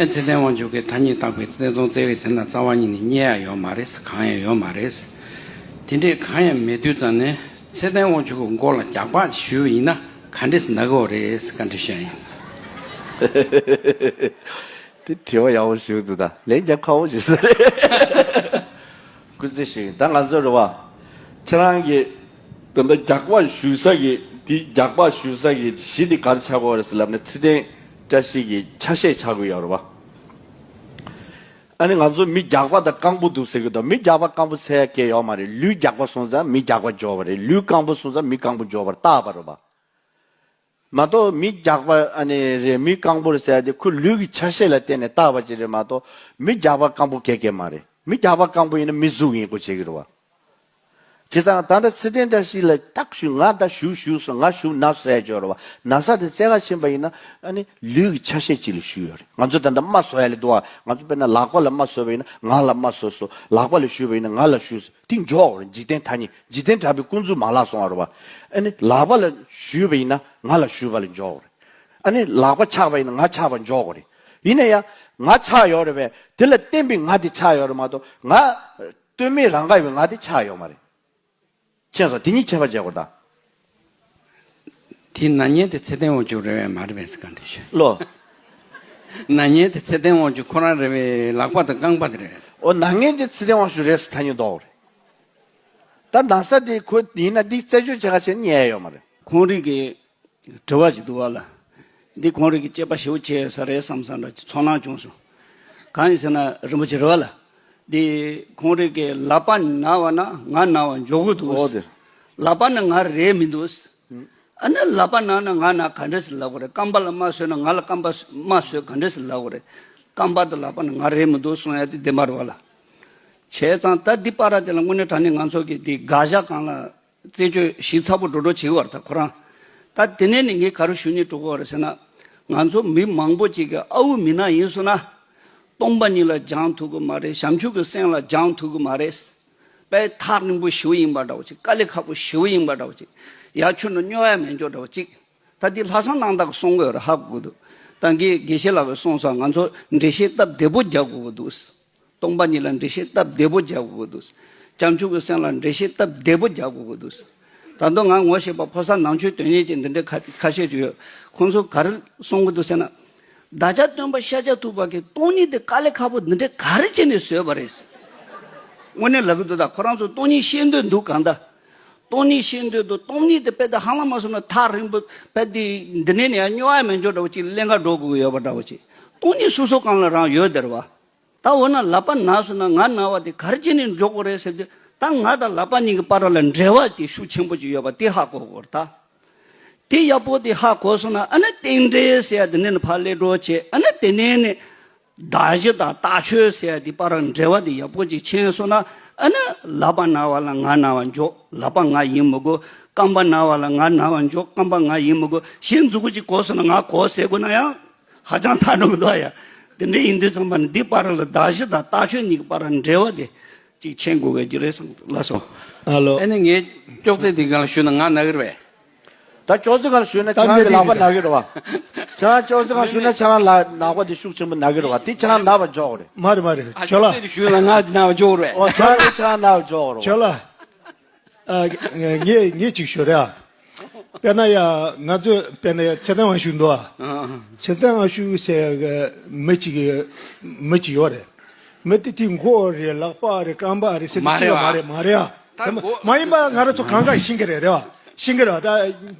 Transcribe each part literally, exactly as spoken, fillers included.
ཚེ་བརྟན་དབང་ཕྱུག་གིས་ཐ་སྙད་བཏགས་པའི་བསྟན་སྲུང་བརྩེ་བའི་ཚལ་ན་རྩ་བ་ཉིད་ནས་རྙེད་ཡ་ཡོད་མ་རེད། གང་ཡང་ཡོད་མ་རེད། དེ་འདྲས་གང་ཡང་མེད་དུས་ཙང་ནས་ཚེ་བརྟན་དབང་ཕྱུག་གི་མགོ་ལ་རྒྱག་པ་གཞུས་པ་ཡིན་ན་ག་འདྲས་ན་གི་རེད། བཀའ་འདྲི་ཞུ་ཡ་ཡིན། དེ་དྲི་བ་ཡག་པོ་ཞིག་འདུག་ད་ལན་རྒྱབ་ཁག་པོ་ཞིག་ས་རེད། སྐུ་རྩེད་ཞིག་ད་ང་ཚོ་རེད་བ། ཁྱེད་རང་གི་ད་ལྟ་རྒྱག་པ་གཞུ་ས་གི་དེ་རྒྱག་པ་གཞུ་ས་གི་གཞི་དེ་ག་རེ་ཆགས་དགོས་རེད་ཟེར་ལབ་ན་ཚེ་བརྟན་བཀྲ་ཤིས་ཀྱི་ཆ་ཤས་ཆགས་དགོས་ཡོད་རེད་བ། ཨ་ནི་ང་ཚོ་མི་རྒྱག་པ་དང་རྐང་པོ་འདུག་ཟེར་གི་འདུག་མི་རྒྱག་པ་རྐང་པོ་ཟེར་ཡ་གལ་ཡོད་མ་རེད། ལུས་རྒྱག་པ་སོང་ཙང་མི་རྒྱག་པ་འཇོག་པ་རེད། ལུས་རྐང་པོ་སོང་ཙང་མི་རྐང་པོ་འཇོག་པར་བཏགས་པ་རེད་བ། མ་གཏོགས་མི་རྒྱག་པ་ཨ་ནི་རེད། མི་རྐང་པོ་རེད་ཟེར་ཡ་དེ་ཁོ་ལུས་ཀྱི་ཆ་ཤས་ལ་བརྟེན་ནས་བཏགས་པ་ཅིག་རེད་མ་གཏོགས་མི་རྒྱག་པ་རྐང་པོ་གལ་གལ་མ་རེད། མི་རྒྱག་པ་རྐང་པོ་ཡིན་ན་མི་གཟུགས་ཡིན་དགོས་བྱེད་ཀྱི་རེད་བ། བྱས་ཙང་ད་ལྟ་ཚེ་བརྟན་བཀྲ་ཤིས་ལ་ཏག་ཞུ་ང་ད་ཞུ་ཞུ་སོང་ང་ཞུ་ན་ཟེར་ཡ་ཅིག་ཡོད་རེད་བ། ན་ས་དེ་རྩེ་ག་ཕྱིན་པ་ཡིན་ན་ཨ་ནི་ལུས་ཀྱི་ཆ་ཤས་ཅིག་ལ་ཞུ་ཡོད་རེད། ང་ཚོ་ད་ལྟ་རྨ་བཟོ་ཡ་ལ་འདུག་བ། ང་ཚོ་དཔེར་ན་ལག་པ་ལ་རྨ་བཟོས་པ་ཡིན་ན་ང་ལ་རྨ་བཟོས་སོང་། ལག་པ་ལ་ཞུས་པ་ཡིན་ན་ང་ལ་ཞུས་སོང་། དེ་འཇོག་རེད། འཇིག་རྟེན་ཐ་སྙད་འཇིག་རྟེན་དྲ་བའི་ཀུན་རྫོབ་མ་ལག་སོང་བ་རེད་བ། ཨ་ནི་ལག་པ་ལ་ཞུས་པ་ཡིན་ན་ང་ལ་ཞུས་པ་ལ་འཇོག་རེད། ཨ་ནི་ལག་པ་ཆགས་པ་ཡིན་ན་ང་ཆགས་པ་འཇོག་དགོས་རེད། ཡིན་ན་ཡང་ང་ཆགས་ཡོད་རེད་པས། དེ་ལ་བརྟེན་པའི་ང་དེ་ཆགས་ཡོད་རེད་མ་གཏོགས་ང་ལྟོས་མེད་རང་ག་ཡོད་པའི་ང་དེ་ཆགས་ཡོད་མ་རེད། མཁྱེན་སོང་། དེ་གཉིས་ཁྱད་པར་འབྱེད་དགོས་ད། དེའི་ན་མཁན་དེ་ཚེ་བརྟན་དབང་ཕྱུག་རེད་པས་མ་རེད་པས་ཟེར་ག་འདྲི་ཞུ། ལོ། ན་མཁན་དེ་ཚེ་བརྟན་དབང་ཕྱུག་ཁོ་རང་རེད་པས། ལག་པ་དང་རྐང་པ་དེ་རེད་པས། འོ་ན་མཁན་དེ་ཚེ་བརྟན་དབང་ཕྱུག་རེད་ཟེར་ཐ་སྙད་འདོགས་རེད། ད་ན་ས་དེ་ཁོ་ཡིན་ན་འདི་རྩད་གཅོད་བྱེད་ག་བྱེད་ཉན་ཡ་ཡོད་མ་རེད། ཁོང་རང་གི་དྲི་བ་ཞིག་འདུག་བ་ལ། འདི་ཁོང་རང་གི་དཔྱད་པ་ཞེ་པོ་བྱས་ཡོད་ས་རེད་བསམ་བསམ་འདྲ་ཅིག་ཚོར་སྣང་བྱུང་སོང་། གང་ཡིན་ཟེར་ན་རིན་པོ་ཆེ་རེད་བ་ལ། འདི་ཁོང་རང་གི་ལག་པ་ན་བ་ན་ང་ན་བ་འཇོག་གི་འདུག་འོ་དེ། ལག་པ་ན་ང་རེད་མི་འདུག་ཨ་ནི་ལག་པ་ན་ན་ང་ན་ག་འདྲ་ཟེར་ལབ་དགོས་རེད། རྐང་པ་ལ་རྨ་བཟོས་ན་ང་ལ་རྐང་པ་རྨ་བཟོས་ག་འདྲ་ཟེར་ལབ་དགོས་རེད། རྐང་པ་དང་ལག་པ་ན་ང་རེད་མི་འདུག་གསུང་ཡ་དེ་བདེན་པ་རེད་བ་ལ། བྱས་ཙང་ད་འདི་པར་དེ་ལ་དངོས་གནས་དྲང་གནས་ང་ཚོ་གི་འདི་དགག་བཞག་སྒང་ལ་རྩད་གཅོད་ཞིབ་ཚགས་པོ་འགྲོ་འགྲོ་བྱེད་ཀྱི་ཡོད་རེད་ད་ཁོ་རང་། ད་དེ་ནས་ནི་ངས་ག་རེ་ཞུ་སྙིང་བྲོ་གི་ཡོད་རེད་ཟེར་ན། ང་ཚོ་མི་མང་པོ་ཅིག་གི་ཨ་འུ་མི་ནག་ཡིན་སོང་ན། སྟོང་པ་ཉིད་ལ་སྦྱང་ཐུབ་ཀྱི་མ་རེད། བྱང་ཆུབ་ཀྱི་སེམས་ལ་སྦྱང་ཐུབ་ཀྱི་མ་རེད། དཔེ་ཐག་རིང་པོ་ཞེ་པོ་ཡིན་པ་འདྲ་བོ་ཅིག་དཀའ་ལས་ཁག་པོ་ཞེ་པོ་ཡིན་པ་འདྲ་བོ་ཅིག་ཡར་ཆུ་ནང་སྨྱོ་ཡ་མེད་འཇོག་འདྲ་བོ་ཅིག་ད་འདི་ལྷག་བསམ་རྣམ་དག་གིས་གསུང་གི་ཡོད་རེད། ཧ་གོ་གི་འདུག་ད་གིན་དགེ་བཤེས་ལགས་ཀྱིས་གསུངས་སོང་། ང་ཚོ་འགྲེལ་བཤད་སྟབས་བདེ་པོ་རྒྱག་དགོས་ཀྱི་འདུག་སྟོང་པ་ཉིད་ལ་འགྲེལ་བཤད་སྟབས་བདེ་པོ་རྒྱག་དགོས་ཀྱི་འདུག་བྱང་ཆུབ་ཀྱི་སེམས་ལ་འགྲེལ་བཤད་སྟབས་བདེ་པོ་རྒྱག་དགོས་ཀྱི་འདུག་ད་དུང་ང་ངོ་ཤེས་པ་ཕོ་གསར་ནང་ཆོས་དོན་གཉེར་ཅན་འདི་འདྲའི་ཁ་ཁ་ཤས་ཅིག་ཡོད། ཁོང་ཚོ་ག་རེ་གསུང་གི་འདུག་ཟེར་ན། བདག་ཅག་སྟོན་པ་ཤཱཀྱ་ཐུབ་པ་གིས་སྟོང་ཉིད་དེ་དཀའ་ལས་ཁག་པོ་འདི་འདྲའི་ག་རེ་བྱས་ནས་བཟོས་པ་རེད། དངོས་གནས་ལབ་གི་འདུག་ད་ཁོ་རང་ཚོ་སྟོང་ཉིད་ཤེས་འདོད་འདུག་གང་ལྟར། སྟོང་ཉིད་ཤེས་འདོད་འདུག་སྟོང་ཉིད་དེ་དཔེ་དེ་ཧ་ལམ་མ་སོང་ན་ཐག་རིང་པོ་དཔེ་དེ་འདི་ནས་ནས་ཡང་སྨྱོ་ཡ་མེད་འཇོག་འདྲ་བོ་ཅིག་ཀླན་ཀ་འགྲོ་དགོས་ཀྱི་ཡོད་པ་འདྲ་བོ་ཅིག་སྟོང་ཉིད་སོ་སོ་སྒང་ལ་རང་ཡོད་དེ་རེད་བ། ད་འོ་ན་ལག་པ་ན་སོང་ན་ང་ན་བ་དེ་ག་རེ་བྱས་ནས་འཇོག་དགོས་རེད་ཟེར་དུས་ད་ང་དང་ལག་པ་གཉིས་ཀྱི་བར་ལ་འབྲེལ་བ་དེ་ཤུགས་ཆེན་པོ་ཅིག་ཡོད་པ་དེ་ཧ་གོ་དགོས་རེད་ད། དེ་ཡག་པོ་དེ་ཧ་གོ་སོང་ན་ཨ་ནི་རྟེན་འབྲེལ་ཟེར་ཡ་དེ་ནས་ནི་ཕར་སླེབས་འགྲོ་བྱེད། ཨ་ནི་དེ་ནས་ནི་གདགས་གཞི་དང་རྟགས་ཆོས་ཟེར་ཡ་དེ་བར་འབྲེལ་བ་དེ་ཡག་པོ་ཅིག་མཁྱེན་སོང་ན་ཨ་ནི་ལག་པ་ན་བ་ལ་ང་ན་བ་འཇོག་ལག་པ་ང་ཡིན་མི་དགོས། རྐང་པ་ན་བ་ལ་ང་ན་བ་འཇོག་རྐང་པ་ང་ཡིན་མི་དགོས། གཞི་མཛུབ་གུ་ཅིག་གོ་སོང་ན་ང་གོ་ཟེར་དགོས་ན་ཡང་། ཧ་ཅང་ཐག་རིང་པོ་འདུག་ཡ། དེ་འདྲ་ཡིན་དུས་ཙམ་པ་ནི་འདི་བར་ལ་གདགས་གཞི་དང་རྟགས་ཆོས་གཉིས་ཀྱི་བར་འབྲེལ་བ་དེ་གཅིག་མཁྱེན་དགོས་ཀྱི་རེད་བསམ་གྱི་འདུག་ལགས་སོ། ཨ་ལོ། ཨ་ནི་ངས་ཅོག་ཙེ་འདི་སྒང་ལ་ཞུས་ན་ང་ན་གི་རེད་པས། ད་ཅོག་ཙེ་སྒང་ལ་ཞུས་ན་ཁྱེད་རང་གི་ལག་པ་ན་གི་རེད་པ། ཁྱེད་རང་ཅོག་ཙེ་སྒང་ཞུས་ན་ཁྱེད་རང་ལ་ནག་པ་དེ་ཤུགས་ཆེན་པོ་ན་གི་རེད་པ། དེ་ཁྱེད་རང་ན་བ་འཇོག་རེད། མ་རེད་མ་རེད། ཨ་ཅོག་ཙེ་དེ་ཞུས་ན་ང་ན་བ་འཇོག་རེད། ཨོ་ཁྱེད་རང་གི་ཁྱེད་རང་ན་བ་འཇོག་རེད། ཁྱོད་ལ། ཨ། ངས་ངས་ཅིག་ཞུ་རེད་ཨ། དཔེར་ན་ཡ་ང་ཚོས་དཔེར་ན་ཡ་ཚེ་བརྟན་དབང་ཕྱུག་འདུག་ཨ། ཚེ་བརྟན་དབང་ཕྱུག་ཟེར་གི་མི་གཅིག་གི་མི་གཅིག་ཡོད་རེད། མི་དེ་དེའི་མགོ་རེད། ལག་པ་རེད། རྐང་པ་རེད་ཟེར་དེ་མ་གཅིག་རེད་ལ་མ་བ། རེད་མ་རེད་ཨ། ད་དེ་མ་མགོ་མ་ཡིན་པ་ང་རང་ཚོ་གང་ག་ཤེས་གི་རེད་རེད་བ། ཤེས་གི་རེད་བ།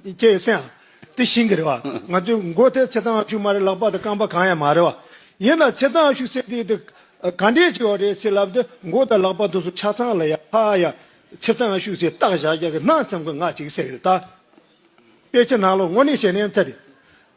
ད་ཁྱེད་སེམས་ཨ། དེ་ཤེས་གི་རེད་བ། ང་ཚོའི་མགོ་དེ་ཚེ་བརྟན་དབང་ཕྱུག་མ་རེད། ལག་པ་དང་རྐང་པ་གང་ཡང་མ་རེད་བ། ཡིན་ན་ཚེ་བརྟན་དབང་ཕྱུག་ཟེར་དེ་དེ་ག་འདྲས་ཅིག་ཡོད་རེད་ཟེར་ལབ་དུས་མགོ་དང་ལག་པ་དེ་ཚོ་ཆ་ཚང་ལ་ཡ་ཕ་ཡ། ཚེ་བརྟན་དབང་ཕྱུག་ཟེར་བཏགས་བཞག་རྒྱག་གི་སྣང་ཙམ་གྱི་ང་ཅིག་ཟེར་གི་རེད་ད། དཔེ་ཆ་ནང་ལོགས་དངོས་གནས་བཤད་ནའི་དེ་རེད།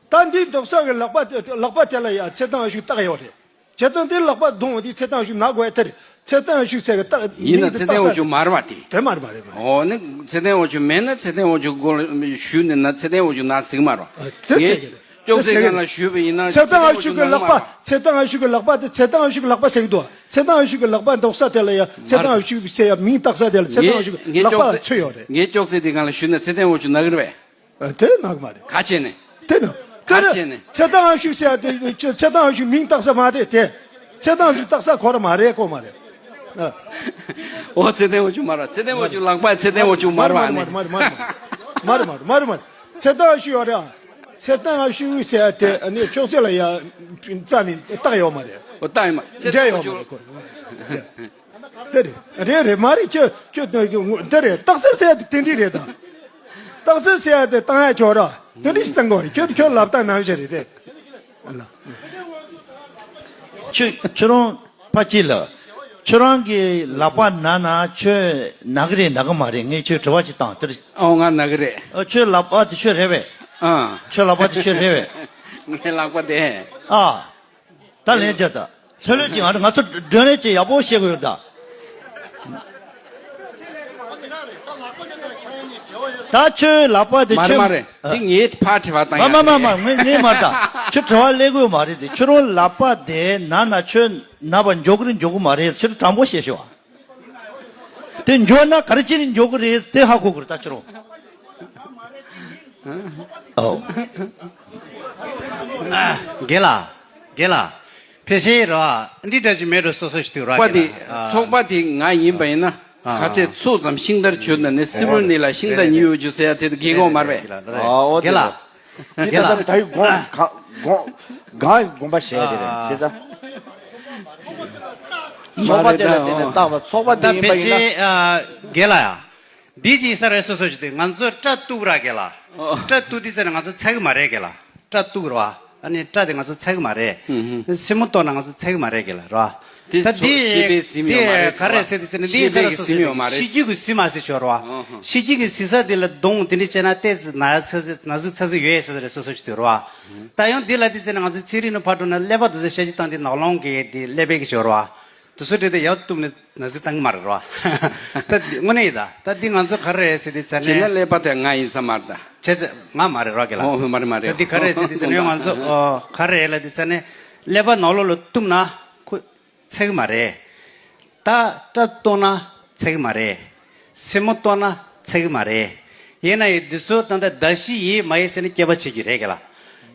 ད་འདི་རྡོག་རྩ་གི་ལག་པ་དེ་ལག་པ་དེ་ལ་ཡ་ཚེ་བརྟན་དབང་ཕྱུག་བཏགས་ཡོད་རེད། བྱས་ཙང་དེ་ལག་པ་བརྡུངས་དེ་ཚེ་བརྟན་དབང་ཕྱུག་ན་དགོས་ཡ་དེ་རེད། ཚེ་བརྟན་དབང་ཕྱུག་ཟེར་གི་བཏགས་ཡིན་ན་མིང་དེ་ཚེ་བརྟན་དབང་བཏགས་ས་ཕྱུག་མ་རེད་པ་དེ། དེ་མ་རེད་མ་རེད་མ་རེད། འོ་ནི་ཚེ་བརྟན་དབང་ཕྱུག་མེད་ན་ཚེ་བརྟན་དབང་ཕྱུག་མགོ་ལ་ཞུས་ནས་ན་ཚེ་བརྟན་དབང་ཕྱུག་ན་ཟིག་མ་རོ། ཨ་དེ་ཟེར་གི་རེད། ཅོག་ཙེ་སྒང་ལ་ཞུས་པ་ཡིན་ན་ཚེ་བརྟན་དབང་ཕྱུག་གི་ལག་པ། ཚེ་བརྟན་དབང་ཕྱུག་གི་ལག་པ་དེ་ཚེ་བརྟན་དབང་ཕྱུག་གི་ལག་པ་ཟེར་གི་འདུག་ཚེ་བརྟན་དབང་ཕྱུག་གི་ལག་པ་འདོགས་ས་དེ་ལ་ཡ་ཚེ་བརྟན་དབང་ཕྱུག་ཟེར་ཡ་མིང་བཏགས་ས་དེ་ལ་ཚེ་བརྟན་དབང་ཕྱུག་གི་ལག་པ་ལ་ཚོད་ཡོད་རེད། ངས་ཅོག་ཙེ་དེ་སྒང་ལ་ཞུས་ན་ཚེ་བརྟན་དབང་ཕྱུག་ན་གི་རེད་པས། ཨ་དེ་ན་གི་མ་རེད། ག་བྱས་ནས། དེ་ན། ག་རེ་བྱས་ནས། ཚེ་བརྟན་དབང་ཕྱུག་ཟེར་ཡ་དེ་ཚེ་བརྟན་དབང་ཕྱུག་མིང་བཏགས་ས་མ་རེད་དེ། ཚེ་བརྟན་དབང་ཕྱུག་བཏགས་ས་ཁོ་ར་མ་རེད། ཁོ་མ་རེད། ཨ། འོ་ཚེ་བརྟན་དབང་ཕྱུག་མ་རེད། ཚེ་བརྟན་དབང་ཕྱུག་ལག་པ་ཚེ་བརྟན་དབང་ཕྱུག་མ་རེད་པ། ཨ་ནི་མ་རེད་མ་རེད་མ་རེད། ཚེ་བརྟན་དབང་ཕྱུག་ཡོད་རེད་ཨ། ཚེ་བརྟན་དབང་ཕྱུག་ཟེར་ཡ་དེ་ཨ་ནི་ཅོག་ཙེ་ལ་ཡ་རྩ་ནས་བཏགས་ཡོད་མ་རེད། འོ་བཏགས་ཡོད་མ་ཚེ་བརྟན་དབང་ཕྱུག་འབྲེལ་ཡོད་མ་རེད། དེ་རེད། རེད་རེད་མ་རེད། ཁྱོད་ཁྱོད་དེ་རེད། རྟགས་གསལ་ཟེར་ཡ་དེ་དེ་འདྲ་རེད་ད། རྟགས་གསལ་ཟེར་ཡ་དེ་བཏང་ཡ་ཅོག་ར་དེ་འདྲ་ཞིག་བཏང་དགོས་རེད། ཁྱོད་ཁྱོད་ལབ་སྟངས་ནང་བཞིན་རེད་དེ། ཁྱོད་ཁྱོད་རང་ཕ་སྐྱིད་ལགས། ཁྱོད་རང་གི་ལག་པ་ན་ན་ཁྱོད་ན་གི་རེད་ན་གི་མ་རེད། ངས་ཁྱོད་དྲི་བ་ཅིག་བཏང་དེར། ཨོ་ང་ན་གི་རེད། ཨ་ཁྱོད་ལག་པ་དེ་ཁྱོད་རེད་པས། ཨ། ཁྱོད་ལག་པ་དེ་ཁྱོད་རེད་པས། ངའི་ལག་པ་དེ། ཨ། ད་ལན་བརྒྱབ་ད། ལྷོད་ལྷོད་ཅིག་ང་ང་ཚོ་སྒྲོན་རེ་ཅིག་ཡག་པོ་བཤད་དགོས་ཡོད་ད། ད་ཁྱོད་ལག་པ་དེ་མ་རེད་ཁྱོད་མ་རེད། ཨ། འདི་ངའི་ཕར་དྲི་བ་བཏང་མ་ཡ་མ་མ་མ་རེད། ངས་ངས་མ་རེད་ད། ཁྱོད་དྲི་བ་སླེབས་དགོས་མ་རེད་དེ། ཁྱོད་རང་ལག་པ་དེ་ན་ན་ཁྱོད་ན་བ་མགྱོགས་ཀི་རེད་མགྱོགས་ཀི་མ་རེད། ཁྱོད་དྲང་པོ་བཤད་ཤོག་ཨ། དེ་མགྱོགས་ན་ག་རེ་བྱས་ནས་མགྱོགས་ཀི་རེད་དེ་ཧ་གོ་དགོས་རེད་ད་ཁྱོད་རང་། ཨོ། རྒན་ལགས། རྒན་ལགས། ཕལ་ཆེར་ར་འདི་འདྲ་ཞིག་མེད་འགྲོ། སོ་སོ་ཞིག་དུས་ར་པ་དེ་རྒན་ལགས། ཚོགས་པ་དེ་ང་ཡིན་པ་ཡིན་ན། ཨ། ག་ཚད་ཚུགས་ཙམ་ཤིང་རྟར་གྱུར་ན་ནི་སིལ་བུར་ནི་ལ་ཤིང་རྟ་ཉི་ཡོད་རྒྱུ་ཟེར་ཡ་དེ་དགེ་གོང་མར་བས། ཨོ་དེ་རྒན་ལགས། རྒན་ལགས། ད་ད་ཡི་དགོངས་ག་དགོངས་གང་དགོངས་པ་བཞེས་དེ་རེད་ཤེས་ཚ། ཚོགས་པ་དེ་ལ་བརྟེན་ནས་བཏགས་པ་ཚོགས་པ་དེ་ད་ཡིན་པ་ཕལ་ཡིན་ན། ཆེར་རྒན་ལགས་ཡ། འདི་ཅི་ཡིན་ས་རེད། སོ་སོ་ཞིག་དེ་ང་ཚོ་སྐྲ་གཏུག་ར་རྒན་ལགས། ཨོ། སྐྲ་གཏུག་དུས་ཙམ་ནས་ང་ཚོ་ཚ་གི་མ་རེད་རྒན་ལགས། སྐྲ་གཏུག་ར་བ། ཨ་ནི་སྐྲ་དེ་ང་ཚོ་ཚ་གི་མ་རེད། ཧུམ་ཧུམ། སེན་མོ་གཏོར་ན་ང་ཚོ་ཚ་གི་མ་རེད་རྒན་ལགས་ར་བ། དེ་ད་ཚོ་འདི་ཤེས་པའི་ཟིན་ཡོད་མ་དེ་རེད་ག་རེ་ཟེར་དུས་ཙམ་ནས་འདི་ཡིན་ས་རེད། སོ་སོ་ཞིག་ཤེས་རྒྱུ་གི་ཟིན་མ་ཟིན་ཤོར་བ། ཨོ་ཧོ། ཤེས་རྒྱུ་གི་ཟིན་ས་དེ་ལ་གདོང་དེ་འདྲ་བྱས་ན་ཏོག་ཙམ་ན་ཚ་ཚ་ན་ཚ་ཚ་ཚ་ཡོད་ཡ་ས་རེད། སོ་སོ་ཞིག་དུས་ར་བ། ད་ཡང་འདི་ལ་དུས་ཙམ་ནས་ང་ཚོ་ཚན་རིག་ནང་ཕར་འགྲོ་ན་ཀླད་པ་དུ་ཚོད་ཤ་གཅིག་བཏང་དེ་ནག་ལོང་གི་དེ་ཀླད་པའི་གི་ཤོར་བ། དུ་སུ་དྲི་དེ་ཡག་གཏུབ་ནས་ན་ཟི་བཏང་གི་མ་རེད་རོ། ད་དེ་དངོས་གནས་ཡིན་ད། ད་དེ་ང་ཚོ་ག་རེ་རེད་ཟེར་དུས་ཙ་ནས། བྱས་ན་ཀླད་པ་དེ་ང་ཡིན་ས་མ་རེད་ད། བྱས་ཙ་ང་མ་རེད་རོ་གི་ལ། ཨོ་ཧོ་མ་རེད་མ་རེད། ད་དེ་ག་རེ་རེད་ཟེར་དུས་ཙ་ནས་ང་ཚོ་ཨོ་ག་རེ་རེད་ལ་དུས་ཙ་ནས་ཀླད་པ་ནང་ལོགས་ལ་གཏུབ་ན་ཁོ་ཚད་གི་མ་རེད། ད་སྐྲ་གཏོང་ན་ཚད་གི་མ་རེད། སེན་མོ་གཏོང་ན་ཚད་གི་མ་རེད། ཡིན་ན་ཡང་འདི་ཚོ་ད་ལྟ་ཟླ་བཞི་ཡས་མ་ཡས་ཟེར་ནས་སྐྱེལ་པ་བྱེད་ཀྱི་རེད་གི་ལ།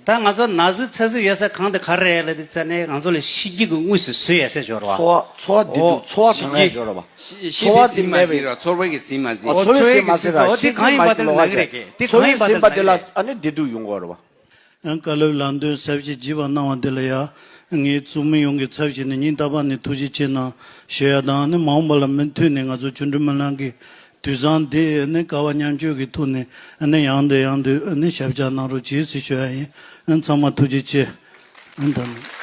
ད་ང་ཚོ་ན་ཟུག་ཚ་ཟུག་ཡོད་ས་གང་དེ་ག་རེ་རེད་ལབ་དུས་ཙ་ནས་ང་ཚོ་ལ་ཤི་རྒྱུ་གི་དངོས་སུ་བཟོས་ཡོད་ས་སྦྱོར་བ། ཚོར་བ་ཚོར་བ་བདེ་སྡུག་ཨོ་ཚོར་བ་གང་ཡོད་སྦྱོར་བ། ཤི་ཤི་ཚོར་བ་བའི་ཟིན་མ་ཟིན་ར་ཚོར་བའི་གི་ཟིན་མ་ཟིན། ཨོ་ཚོར་བའི་ཟིན་མ་ཟིན་ར་ཤི་རྒྱུ་གི་ཟིན་མ་ཟིན་ལོ་ག་ཞེས། ཚོར་བའི་ཟིན་པ་དེ་ལ་ཨ་ནི་བདེ་སྡུག་ཡོང་གི་རེད་བ། ཡང་བཀའ་སློབ་ལམ་སྟོན་ཟབ་ཞིང་ལྗིད་པ་གནང་བ་འདི་ལ་ཡང་ངའི་ཚོགས་མི་ཡོངས་ཀྱི་ཚབ་བྱས་ནས་སྙིང་ཐག་པ་ནས་ཐུགས་རྗེ་ཆེ་གནང་ཞུ་ཡ་དང་ནི་མ་འོངས་པ་ལ་མུ་མཐུད་ནས་ང་ཚོ་ཆོ་འཕྲུལ་སྨོན་ལམ་གྱི་དུས་བཟང་འདི་ནི་དཀའ་བ་མཉམ་སྤྱོད་ཀྱི་ཐོག་ནས་ནི་ཡང་དུ་ཡང་དུ་ནི་ཞབས་བཅགས་གནང་རོགས་གྱིས་ཞེས་ཞུ་ཡ་ཡིན། ཚང་མ་ཐུགས་རྗེ་ཆེ། ཨ་ནི་ད་ནི།